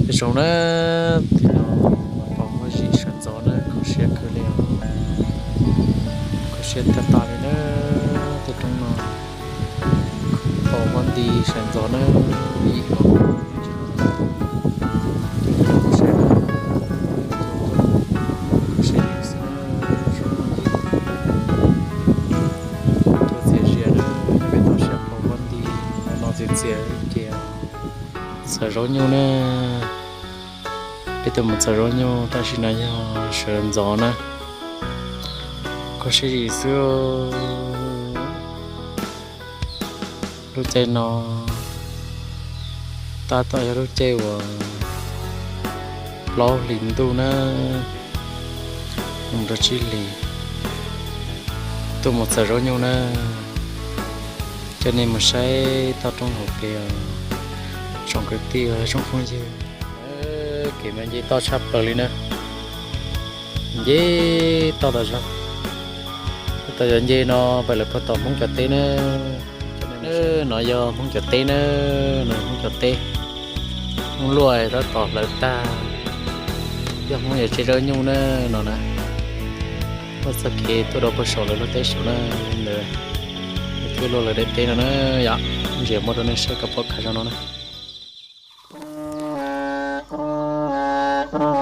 Tej zaum na, tim no pom muaj zim sawv ntxov na, kho siab kawg li os. Kho siab tag tas li na, tej roob no pom muaj nti sawv ntxov na, ib hmos. Kho siab na, kho siab xwb na, zoo no ces tuaj txias zias na, peb tau siab pom muaj nti no txias txias ces txhawm zaub nyuj na. Peb tuaj mus txhawm zaub nyuj tab sis no yog sawv ntxov na, kho siab zim xwb. Lub caij no tab tom yog lub caij uas plaub hlis ntuj na, mus rau tsib hlis, tuaj mus txhawm zaub nyuj na. Coj nej mus saib toj roob hauv pes os, tsoom kwv tij, tsoom phooj ywg. Kev mas nce toj tshaj plaws li na, nce toj tas zog. Toj yog nce no pem lawv puag tom Hmoob cov teb na. No yog Hmoob cov teb na, no Hmoob cov teb. Hmoob luaj tab tom hlawv tag, yog Hmoob yuav tseb zaub nyuj na no na. Muaj txoj kev tuaj rau puag saum lawv lub teb saum na, ntawd thiaj luaj lawv daim teb no na yom. Ntsia muab rau nej saib kom pom khav zoo no na. Pom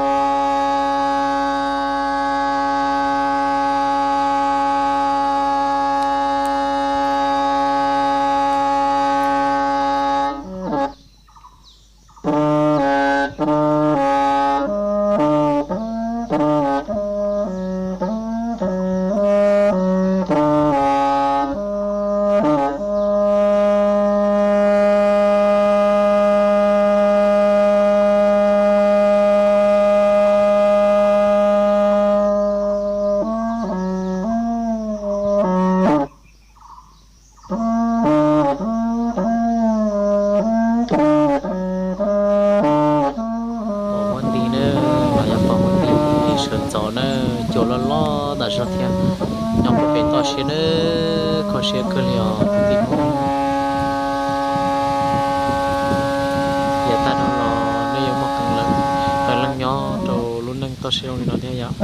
muaj nti na, los yog pom muaj nti sawv ntxov na, cua loj loj tas zog thiab. Nyob puag pem toj siab na, kho siab kawg li os kwv tij Hmoob. Yav tag no los nej yuav muaj qee leej, qee leej nyob rau lub neej toj siab zoo li no thiab yom.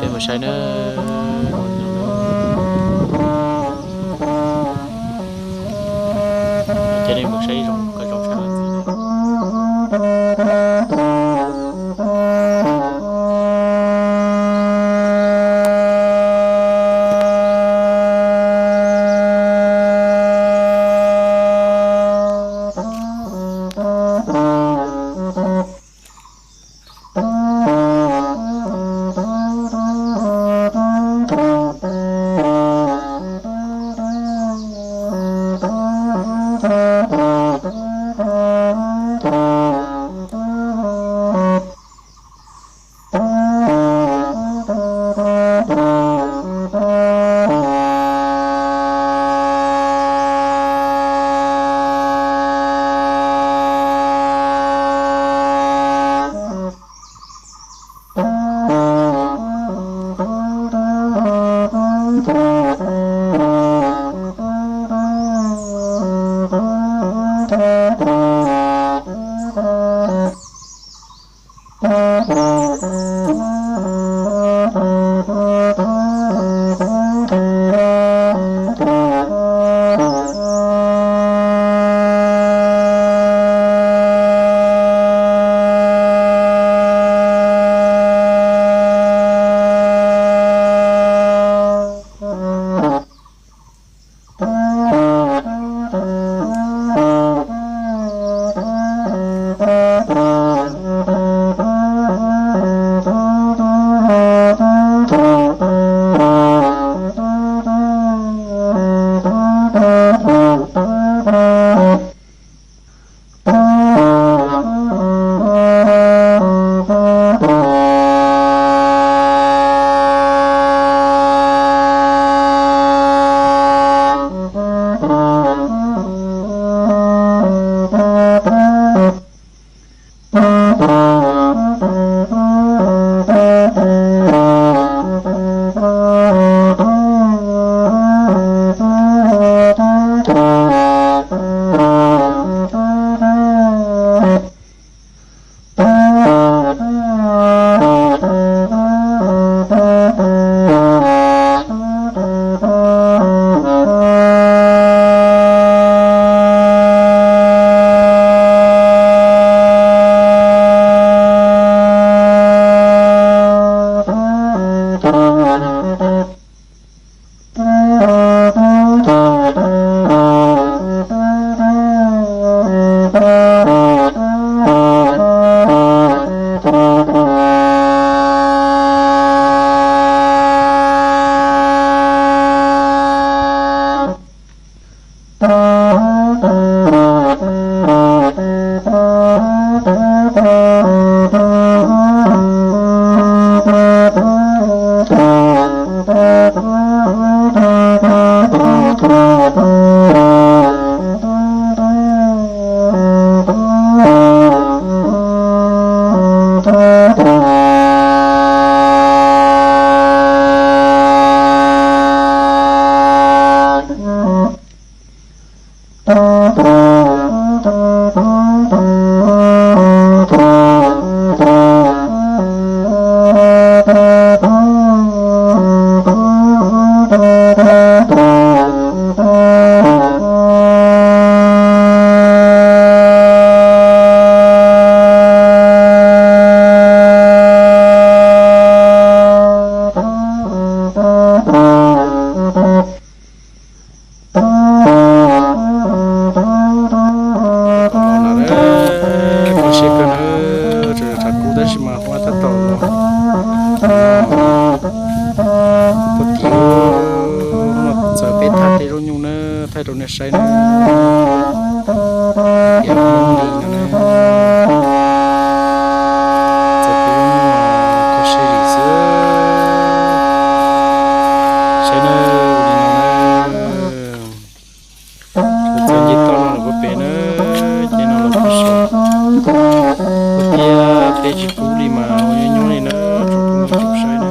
Peb mus saib na. Coj nej mus saib zoo, kom zoo tshaj ntxiv. Los na, koj siab kawg na, tseem tshav kub tab sis mas hu tab tom los. Puag tim no txawm peb thaij tej zaub nyuj na, thaij rau nej saib na. Tiam no ne, txawm peb zaub nyuj kho siab zim xwb. Saib na, ua li no na. Txawm nce toj no lawm puag pem na, ces no los puag saud. Puag tiab peb tsis pub li mas ua nyuaj nyuaj li na, tsoom phooj ywg tsoom saib.